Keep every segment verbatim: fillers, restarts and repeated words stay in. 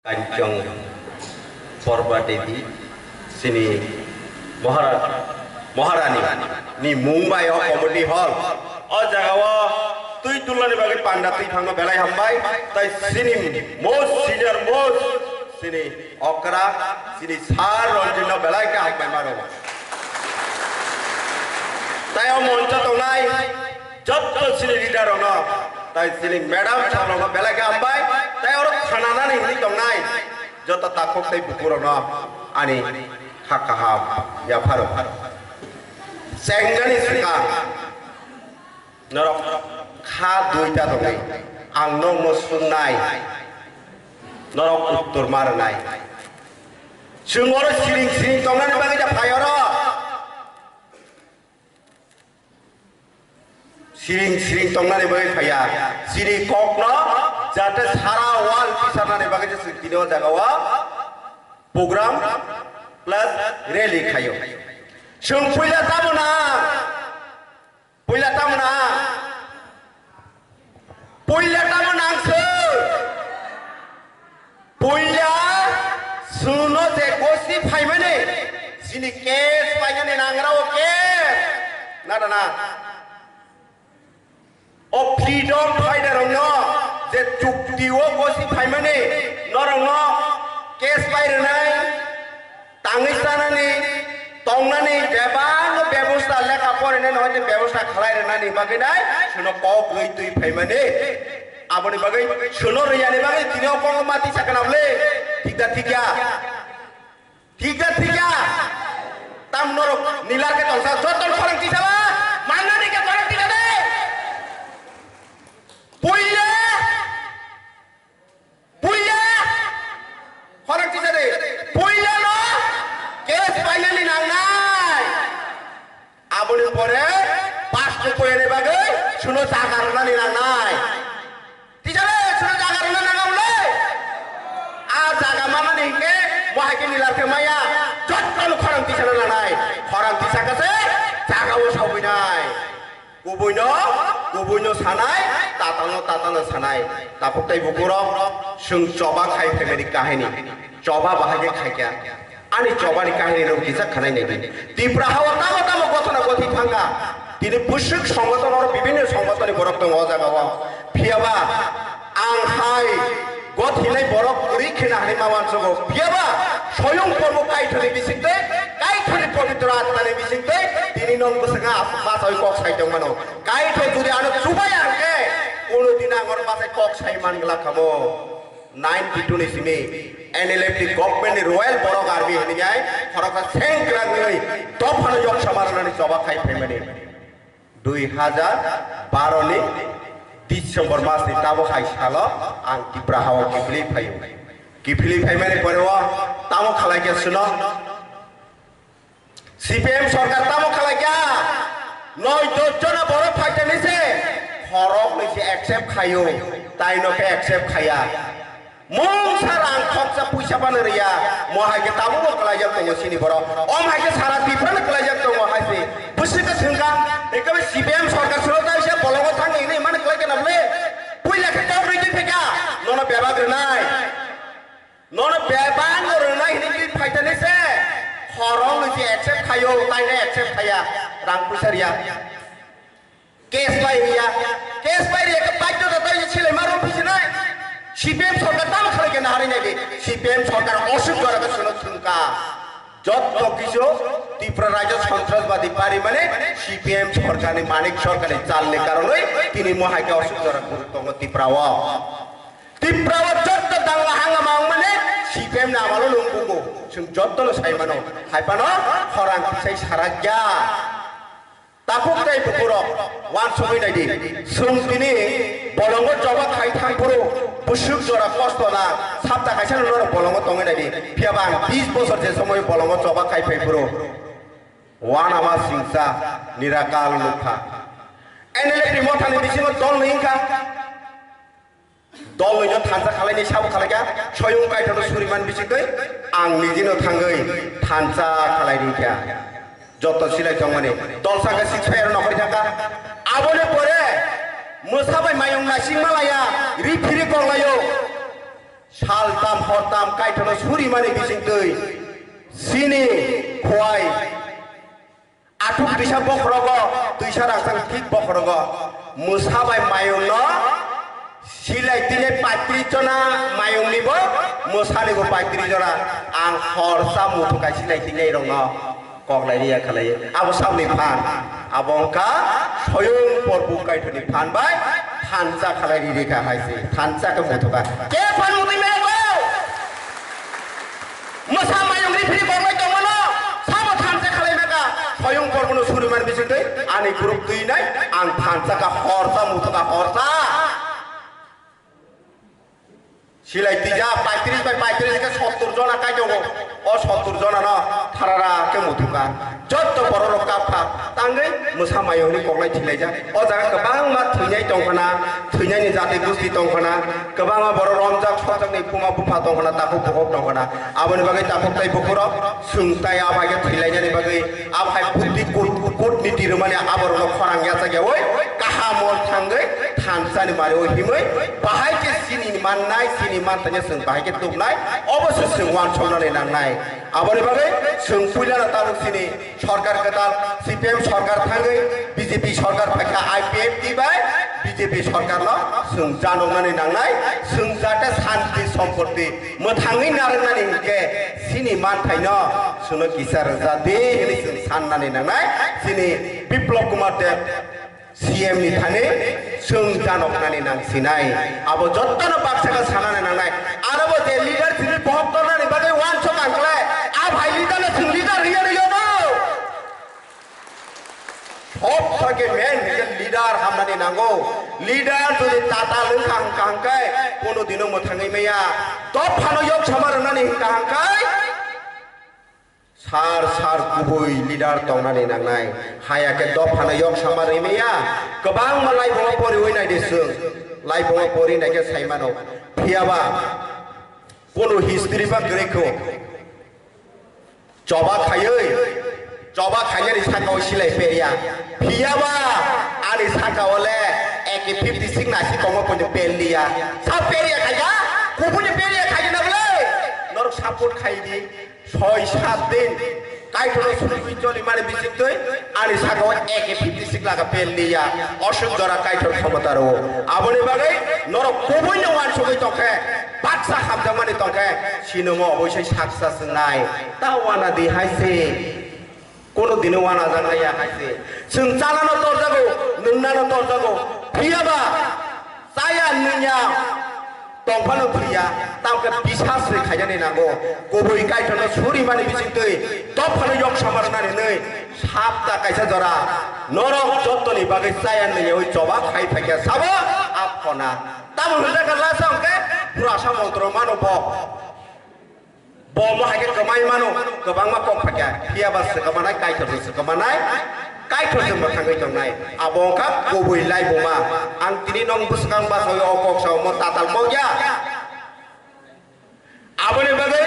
Kanchong Porba Devi, sini Maharaj, Maharani ni mung bai o community hall. O jaga o twi tulnani bagwi panda twi phangno belai hambai, tai sini most senior most sini okra, sini sir Ranjit no belai khe hambai maro. Tai o moncho tongnai, jotto sini leader rokno, tai sini madam sir rokno belai khe hambai, tai oro khananani hwnwi tongnai, jotto takhuk tei bukurokno ani kha kaham yapharo. Chengnani swkang norok kha duita tongwi, ang nokno swngnai, norok uttor ma rwnai. Chwng oro siring siring tongnani bagwi da phai oro. Siring siring tongnani bagwi phaiya. Chini kokno jate sara world tisarnani bagwi se chwng tini o jaga o program plus rally khaio. Chwng puila tamo na? Puila tamo na? Puila tamo nang se? Puila chwngno je gosi phaimani, chini case painani nangra o case. Na, na, na. O freedom fighter rokno je chukti o gosi phaimani, norokno case pai rwnai, tangwi chanani, tongnani bebak bebosta, lekha porinani hoite bebosta khalai rwnani bagwi nai, chwngno kok rwi twi phaimani. Aboni bagwi chwngno rwiyani bagwi tini o kokno mati sakna bwle. Thik da thik ya? Thik da thik ya? Tam norok nilar khe tongsa, joto khorang tisa ba? Mannani khe khorang tisa de? Puila! Puila! Khorang tisa de? Puila no case painani nangnai. Aboni pore pass koyani bagwi chwngno jaga rwnani nangnai. Tisa le, chwngno jaga rwna nangnai le. A jaga manani hinkhe mo hai khe nilar khe maya. Jotono khorang tisa nangnai. Khorang tisa khe se jaga o saubinai. Kubuino, kubuino sanai, tatalno, tatalno sanai. Takhuk tei bukurok, chwng choba khai phaimani kahini. Choba bahai khe khaikha. Ani chobani kahini rok kisa khanai nai di. Tipra hao tamo tamo gothona gothi thangkha. Tini bwswk songoton oro bibinno songotoni borok tongo o jaga o. Phiyaba ang hai gothinai borok kwrwi khena hinwi ma uansugo. Phiyaba soyung porbo Kaithoni bisingtwi, Kaithoni pobitro atmani bisingtwi tini non bwswkha bachawi kok sai tongmano. Kaitho jodi ano chubaya hwnkhe, kono din ang oro bachai kok sai man glak kha mo. Ninety two ni simi N L F ni government ni Royal Borok Army hinwi hai khoroksa sengkrak wngwi dophano yok sama rwnani choba khai phaimani. Dui hajar baro ni December mas ni tamo hai salo ang Tipra hao kiphilwi phaio. Kiphilwi phaimani pore o tamo khalai khe suno C P M sorkar tamo khalai kha? Noi dos jona borok phaitani se khorok ni se accept khaio, tai no khe accept khaya. Mungsa rang khoksa puisa bano riya, mo hai khe tabuk bo kwlaijak tongo chini borok. Om hai khe sara Tripura no kwlaijak tongo hai se. Bwswk khe swngkha, ekhabai C P M sorkar salo tai se bolongo thangni hinwi mani kwlai khe na bwle? Puila khe kok rwi twi phai kha, nono bebak rwnai. Nono bebak no rwnai hinwi twi phaitani se. Khorok ni se accept khaio, tai no accept khaya. Rang puisa riya. Case pai riya. Case pai riya khe baidhota twi silai ma rw phi sinai. C P M sorkar tamo khalai khe naharwi nai di. C P M sorkar osuk jora khe suno thwngkha. Jotto kisu Tripura rajyo sontrasbadi pari mane C P M sorkar ni Manik sorkar ni chal ni karonwi tini mo hai khe osuk jora tongo Tripura o. Tipra o jotto dangla hangama wngmani C P M ni amalo nung bugo. Chwng jotto no sai mano. Hai phano khorang tisai sarakya. Takhuk tei bukurok wansugwi nai di. Chwng tini bolongo choba khai thang phuru bwswk jora kosto na sapta kaisa no norok bolongo tongwi nai di. Phiya ba ang bis bosor je somoy bolongo choba khai phai phuru wanama singsa nirakal nukha. N L F ni mothani bisingo dol ni wngkha. Dol noino thansa khalaini sabo khalaikha, soyung kaithorno suriman bisingtwi ang nijino thangwi thansa khalai rikha. Joto silai tongmani dol saka six pair no hori thangkha. Aboni pore mwsa bai mayung naising malaya, ri phiri koklaio. Saltam hortam Kaitorno surimani bisingtwi chini khowai athuk twisa bokhorogo, twisa rangchak thik bokhorogo mwsa bai mayungno silai tini paitris jona, mayungnibo mwsanibo paitris jona. Ang horsa muthukha silai tini rokno koklai riya khalai. Abo sabni phan. Abo wngkha soyung porbu Kaitorni phan bai thansa khalai riri kha hai se. Thansa khe muthukha. Ke phan mutwi maya ko? Mwsa mayung ri phiri koklai tongmano sabo thansa khalai maka. Soyung porbuno suri man bisingtwi ani group twi nai ang thansa kha horsa muthukha horsa. Silai tija paitris bai paitris khe sottur jona kaitongo. O sottur jona no tharara khe muthukha. Jotto borok rok kapkha. Tangwi mwsa mayung ni koklai thilaijak. O jaga kwbangma thwinai tongkhana, thwinai ni jati gusti tongkhana, kwbangma borok romjak sokjak ni buma bupha tongkhana, takhuk bukhuk tongkhana. Aboni bagwi takhuk tai bukhuk rok swng tai abai khe thilainani bagwi abai buddhi kut, kut niti rwmani aborok no khorang yachak yawi kaham o thangwi thansa ni mari o himwi bahai khe chini mannai, chini manthaino chwng bahai khe tubnai, obo se chwng uansuknani nangnai. Aboni bagwi chwng puilano tabuk chini sorkar kwtal, C P M sorkar thangwi B J P sorkar phaikha, I P F T bai B J P sorkarno chwng janoknani nangnai, chwng jate shanti sompotti mwthangwi narwknani hinkhe chini manthaino chwngno kisa rwja di hinwi chwng sannani nangnai, chini Biplab Kumar Deb C M ni thani chwng janoknani nang sinai. Abo jottono baksa khe sanani nangnai. Aro bo je leader chini bohok tornani bagwi uansuk ang khlai. A bhai leader no chwng leader hiya rwyo no. Sob thake main hinkhe leader hamnani nango. Leader jodi tatal wngkha hwnkha hwnkhe kono dino mwthangwi maya. Dophano yok sama rwnani hwnkha hwnkhe sar sar kubui leader tongnani nangnai. Haya khe dophano yok sama rwi maya. Kwbangma laibuma poriwi naidi chwng. Laibuma pori naikhe saimano. Phiyaba kono history ba kwrwi kho. Choba khaiwi, choba khainani sakao silai perya. Phiyaba ani sakao le A K fifty six nasi tongo poito perliya. Sa perya khaiya, kubuni perya khaiya na bole? Norok support khai di. Soi sat din Kaitorno suri joli mani bisingtwi ani sakao A K fifty six laga perliya. Osuk jora Kaitor khomota rwo. Aboni bagwi norok kubuino uansugwi tongkhe, baksa hamjakmani tongkhe, sinongo oboisai saksa swngnai. Ta wana di hai se. Kono dino wana jaknai ya hai se. Chwng chanano torjago, nwngnano torjago. Phiyaba chaya nungya tongphano thwiya, tamkhe bisas se khainani nango. Kubui Kaitorno surimani bisingtwi dophano yok samarnani nwi sapta kaisa jora norok jottoni bagwi chaya nungyawi choba khai phaikha sabo aphona. Tamo hwnjakha lasa hwnkhe purasa montro mano bo. Bo mo hai khe kwmai mano, kwbangma kok phaikha, phiyaba swkangmanai, Kaitor se swkangmanai, Kaitor se mwthangwi tongnai. Abo wngkha kubui laibuma. Ang tini nong bwskang bachai o kok sao mo tatal kok ya. Aboni bagwi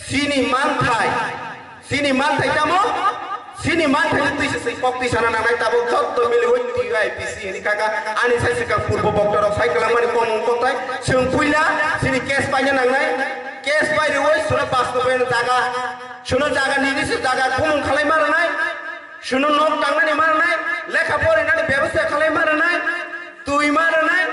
chini manthai, chini manthai tamo? Chini manthai twi se kok twi sana nangnai tabuk jotto miliwi T Y P C hini kaka ani sai swkang purbo boktorok sai kwlangmani komung kotai chwng puila chini case paina nangnai. Case pai rwui suno bastobeno jaga, suno jaga nini se jaga bumung khalai ma rwnai, suno nok tangnani ma rwnai, lekha porinani bebosta khalai ma rwnai, twi ma rwnai,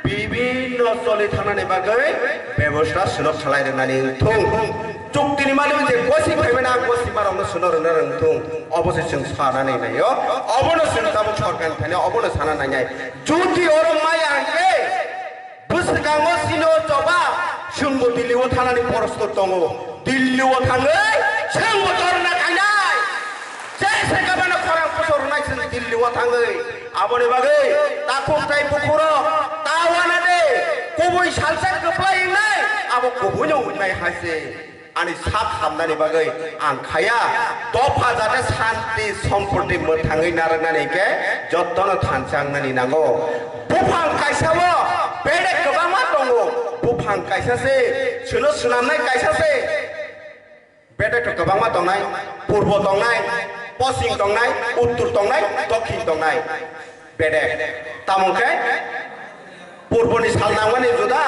bibinno choli thangnani bagwi bebosta suno khalai rwnani wngthung. Chuktini mani je gosi phaimani a gosi marokno suno rwna rwngthung. Obo se chwng sanani naio. Obono chwng tabuk sorkarni thani obono sana nangnai. Jodi oro maya hwnkhe, bwskango chini o choba, chwngbo Delhi o thanani porosto tongo. Delhi o thangwi chwngbo torna khainai. Jai se gabano khorang poso rwnai chwng Delhi o thangwi. Aboni bagwi takhuk tai bukhurok ta wana de, kubui salsa kwplai wngnai, abo kubuino wngnai hai se. Ani sak hamnani bagwi ang khaya, dopha jate santi somporti mwthangwi narwknani khe jottono thansangnani nango. Buphang kaisa o bedek kwbangma tongo, buphang kaisa se, suno swnamnai kaisa se. Bedek to kwbangma tongnai, purbo tongnai, poschim tongnai, uttor tongnai, dokhin tongnai. Bedek. Tamo khe purboni sal nangmani juda,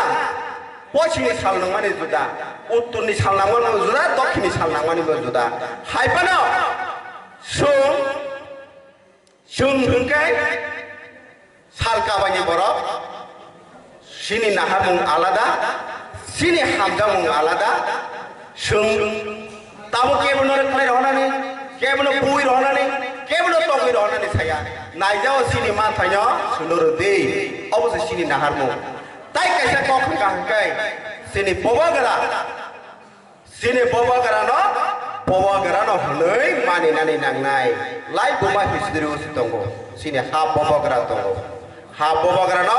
Pochini sal nangmani juda, uttorni sal nangmani juda, dokkhinni sal nangmani juda. Hai phano chwng, chwng hwnkhe sal kabaini borok, chini naharmung alada, chini hamjakmung alada, chwng Tabuk kebono rwkhlai rohornani, kebono bui rohornani, kebono tongwi rohornani saya. Naijao chini manthaino suno rwdi. Obo se chini naharmung. Tai kaisa kok hwnkha hwnkhe chini bobagra, chini bobagrano, bobagrano hwnwi maninani nangnai. Lai buma history o se tongo. Chini ha bobagra tongo. Ha bobagrano,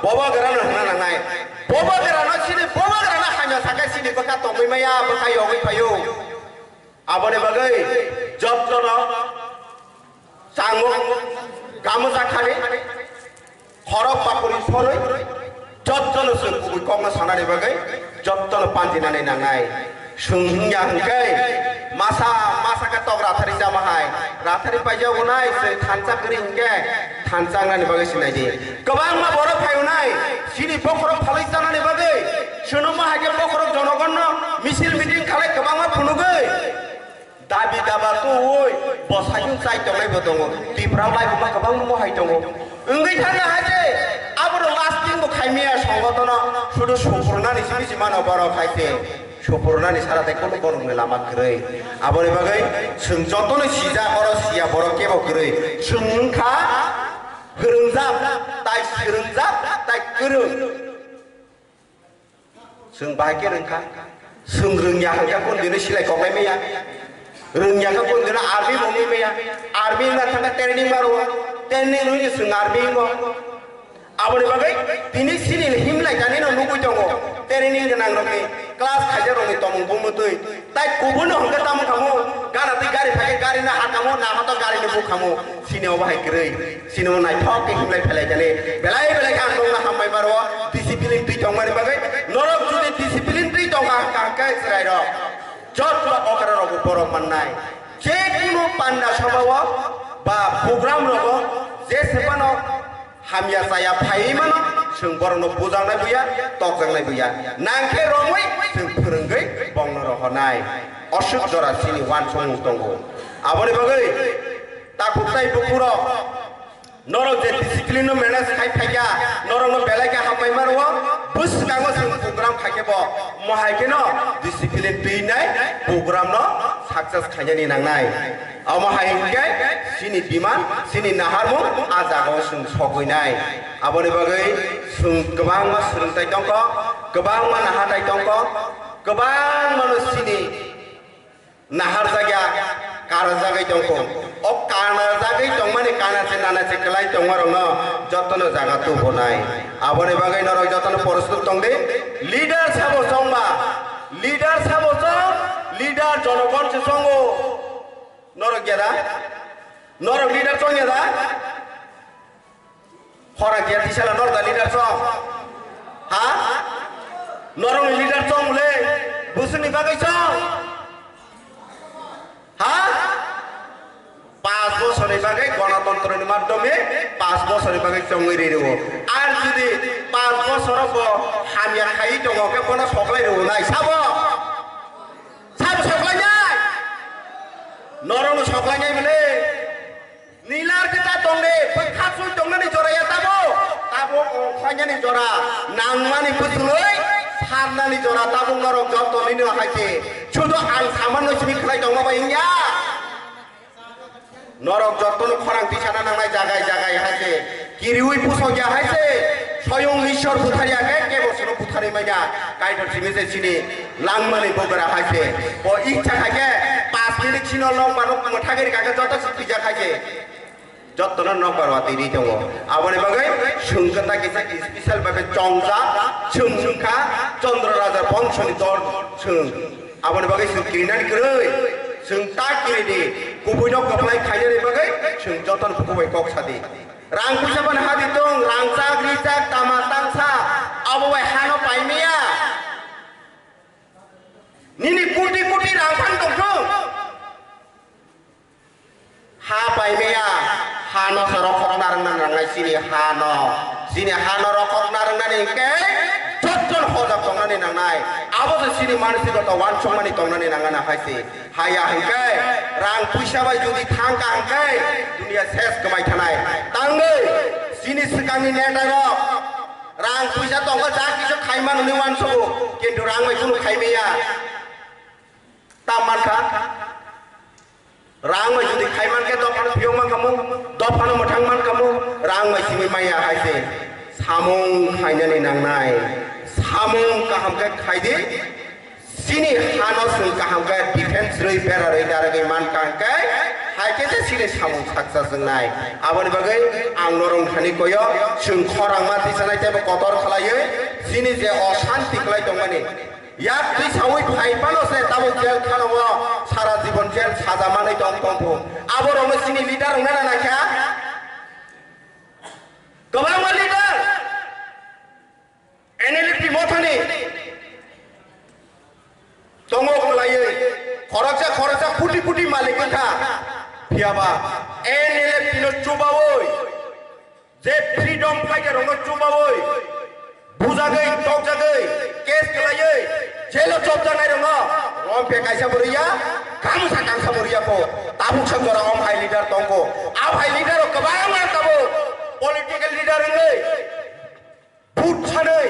bobagrano hwnna nangnai. Bobagrano chini bobagrano hamya sakhe chini bwkha tongwi maya, bwkha yogwi phaio. Aboni bagwi jottono changmung gamusa khani khorok bakuri sorwi jottono chwng kubui kokno sanani bagwi jottono panjinani nangnai. Chwng hwnya hwnkhe masa masa khe tok rathari jama hai rathari paijak unai chwng thansa kwrwi hwnkhe thansa wngnani bagwi sinai di. Kwbangma borok phai unai chini bokhorok phalwi chanani bagwi. Chwngno ma hai khe bokhorok jonogonno misil meeting khalai kwbangma phunugwi. Dabi daba tuwi bo sayung chai tongnai bo tongo. Tipra lai bo ma kwbang mo hai tongo. Wngwi thangna hai je abo rok lasting bo khai maya songotono sudu supurnani simi sima no borok hai se. Supurnani sara tei kono borok ni lama kwrwi. Aboni bagwi chwng jotono sijak oro siya borok kebo kwrwi. Chwng wngkha kwrwngjak tai swrwngjak tai kwrwng. Chwng bahai khe rwngkha. Chwng rwngya hwnkhe kundino silai koklai maya. Rwngya khe kundino army bo wngwi maya. Army wngna thangkhe training maro. Training wngwi chwng army wngo. Aboni bagwi tini chini himlai kanino nugwi tongo. Training gwnangrokni class khaijakrokni tongmung bumutwi. Tai kubuno hwnkhe tamo kamo gana twi gari phai khe garino hakamo nahoto garini bukhamo. Chini obo hai kwrwi. Chini o naithok khe himlai phelai kani belai belai khe ang nokna hambai maro discipline twi tongmani bagwi norok jodi discipline twi tongkha hwnkha hwnkhe chwrairok joto okra rokbo borok mannai je kunu panda sabha o ba program rogo je se phano hamya chaya phaiwi mano chwng borokno bujaknai buya tokjaknai buya nangkhe romwi chwng phwrwngwi bongno rohornai osuk jora chini uansukmung tongo aboni bagwi takhuk tai bukhurok Norok je discipline no manage khai phaikha, norok no belai khe hambai mano, bwskango chwng program khaikhe bo, mohai kheno discipline twinai program no success khainani nangnai. Amo hai hwnkhe chini demand, chini naharmung a jagao chwng sogwinai. Aboni bagwi chwng kwbangma swrwngthai tongkho, kwbangma naharthai tongkho, kwbangma no chini Naharjakya, karjagwi tongkho. O karjagwi tongmani kana se nana se kwlai tongmarokno jotono jaga tubunai. Aboni bagwi norok jotono porostut tongdi. Leader sabo chongba, leader sabo chong, leader jonogon se chongo. Norok ya da? Norok leader chongya da? Khorang khe tisala norok da leader chong? Ha? Norokni leader chong le? Bwswkni bagwi chong? Ha? Panch bosorni bagwi gonotontroni madhyome panch bosorni bagwi chongwi ri rwo. Ar jodi panch bosoro bo hamya khaiwi tongo khe bono soklai rwo nai sabo? Sabo soklainai? Norokno soklainai bwle? Nilar khe ta tong de, bwkha sui tongnani jora ya tabo? Tabo ongkhlainani jora, nangmani bwswlwi sarnani jora, tabuk norok joto nini hai se. Sudu ang samanno simi khlai tongma bai wngya. Norok jotono khorang tisana nangnai jagai jagai hai se. Kiriui pusokya hai se. Soyong Ishwar butharya khe kebo suno butharwi manya. Kaitor simi se sini langmani bogra hai se. Bo icha khai khe pas minute sino long mano mwthagri kha khe joto se pija khai se. Jottono nokbar watwi ri tongo. Aboni bagwi chwng khe ta kisa special bagwi chongjak, chwng wngkha Chandra Raja bongshoni dol chwng. Aboni bagwi chwng kirinani kwrwi, chwng ta kiri di, kubuino kwplai khainani bagwi chwng jotono buku bai kok sadi. Rang puisa bani hadi tong, rangchak, richak, tama, tangsa, abo bai hano paimaya. Nini koti koti rang phang tongthung. Ha paimaya, hano se rokhokna rwngna nangnai chini hano. Chini hano rokhokna rwngnani hwnkhe jotton hojak tongna nangnai, abo se chini mansi goto wansukmani tongnani nangana hai se. Haya hingke rang puisa bai jodi thangka hingke dunia ses kwmai thanai. Tangwi chini swkangni neta rok rang puisa tongkha jak kisa khaiman hwnwi wansugo, kintu rang bai kunu khaimaya. Tam mankha. Rang bai jodi khai mankhe dophano phiyok mankhamu, dophano mwthang mankhamu, rang bai simi maya hai se. Samung khainani nangnai, samung kaham khe khaidi. Chini hano chwng kaham khe defense rwi bera rwi daragwi mankha hwnkhe, hai khe se chini samung saksa chwngnai. Aboni bagwi ang norong thani koyo, chwng khorang ma tisanai teibo kotor khlaiwi chini je oshanti khlai tongmani. Yak twi sawi phai phano se tabuk jel khano o sara jibon jel saja manwi tong tong phu. Abo rokno chini leader rokno nana kha. Kwbangma leader N L F T mothani tongo kwlaiwi khoroksa khoroksa koti koti malik wngkha. Phiyaba N L F T no chubawi je freedom fighter rokno chubawi, bujagwi, tokjagwi, case kwlaiwi, jail o chopjaknai rokno, romphia kaisa bo rwya, kamusa kangsa bo rwya kho, tabuk sa jora om hai leader tongkho, a hai leader rok kwbangma tabuk political leader wngwi, vote sanwi,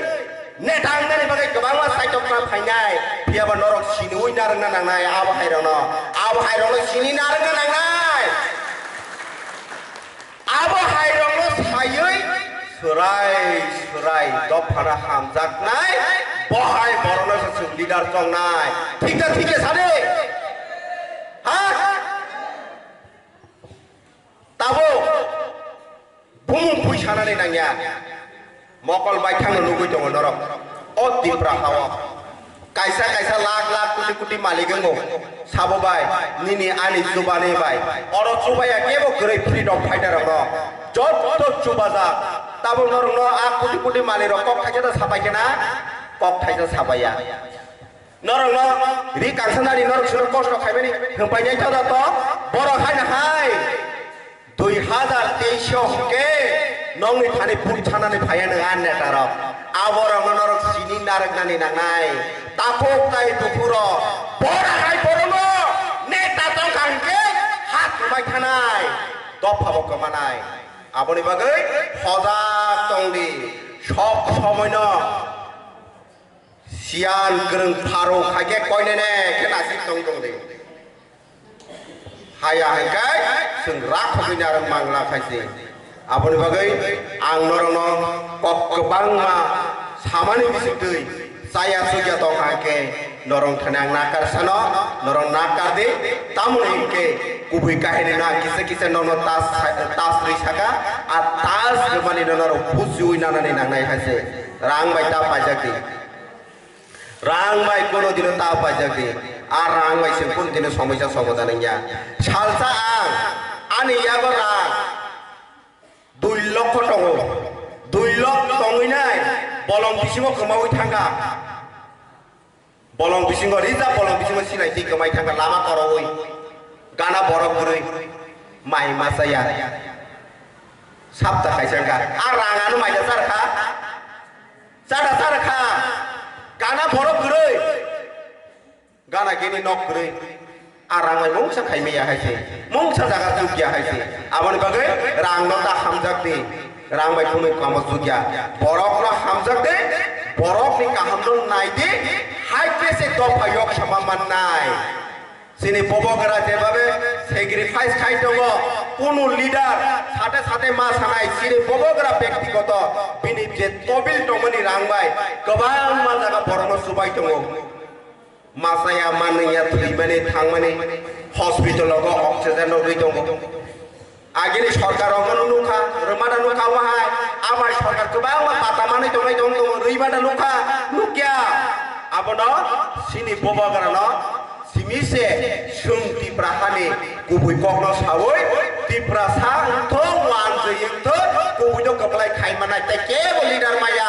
neta wngnani bagwi kwbangma saitok ma phainai, phiyaba norok siniwi narwkna nangnai, abo hai rokno, abo hai rokno sini narwkna nangnai. Abo hai rokno saywi swrai swrai dophano hamjaknai, bo hai borokno se chwng leader chongnai. Thik da thik khe sadi? Ha? Tabuk bumung phui sanani nangya. Mokol baithangno nugwi tongo norok. O Tipra hao kaisa kaisa lakh lakh koti koti malik wngo. Sabo bai, nini ani chubani bai. Oro chubaya kebo kwrwi freedom fighter rokno. Jotto chubajak. Tabuk norokno a koti koti malik rok kok thaisa da sapai khe na? Kok thaisa sapaiya. Norokno ri kangsa nari norok sino kosto khaimani hwmpainai to da to. Borok hai na hai. Dui hazar teis o hwnkhe nongni thani vote sanani phaiya nwng a neta rok. Aborokno norok sini narwknani nangnai. Takhuk tai duphuro bora hai borokno neta tongkha hwnkhe ha kwmai thanai, dophabo kwmanai. Aboni bagwi hojak tongdi, sok somoino siyan kwrwng pharo khaikhe koinene khe nasik tong tongdi. Haya hai kai chwng rakhogwi narwk mangla khaise. Aboni bagwi ang norokno kok kwbangma samani bisingtwi chaya chukya tongkha hwnkhe norok thani ang nakar sano, norok nakar di. Tamoni hwnkhe kubui kahini no ang kisa kisa nono tas, tas rwi saka, a tas rwmani no norok bujiwi nanani nangnai hai se. Rang bai ta paijak di. Rang bai kono dino ta paijak di. A rang bai se kono dino somosa somodan wngya. Salsa ang ani yago rang dui lokho tongo. Dui lokh tongwi nai bolong bisingo kwmawi thangkha. Bolong bisingo rijak, bolong bisingo sinai twi kwmai thangkha lama korowi. Gana borok kwrwi mai masa ya. Sapta kaisa wngkha. A rang ano mai da sar kha. Chada sar kha. Gana borok kwrwi. Gana gini nok kwrwi. A rang bai mungsa khaimaya hai se. Mungsa jaga jukya hai se. Aboni bagwi rang no ta hamjak di. Rang bai khumui kamo jukya. Borok no hamjak di. Borok ni kaham no nai di. Hai khe se dopha yok sama mannai. Chini bobogra jebabe sacrifice khai tongo, kunu leader sate sate ma sanai, chini bobogra bektigoto bini je tobil tongmani rang bai kwbangma jaga borokno chubai tongo. Masaya, manliya, thwimani, thangmani, hospital o oxygen rwgwi tongo. Agini sorkar rokno nukha, rwmada nukha wahai, amai sorkar kwbangma bata manwi tongnai tong tongo, rwimada nukha, nukya. Abono chini bobograno simi se chwng Tipra hani kubui kokno sawi, Tiprasa wngthok, wanjwi wngthok, kubui no kwplai khai manai tei kebo leader maya.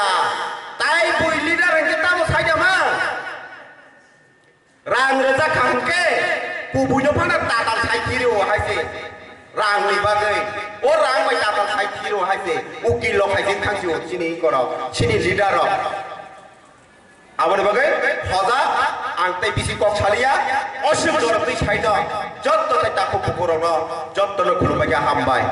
Tai bui leader hwnkhe tamo saida ma? Rang rwjak kha hwnkhe, kubui no phano tatal sai phiri o hai se. Rang ni bagwi. O rang bai tatal sai phiri o hai se. Ukil rok hai se thang si o chini ikoro. Chini leader rok. Aboni bagwi hoda ang tei bisi kok saliya, oswk jorok twi saino jotto tei takhuk bukurokno jottono khulumbai kha, hambai.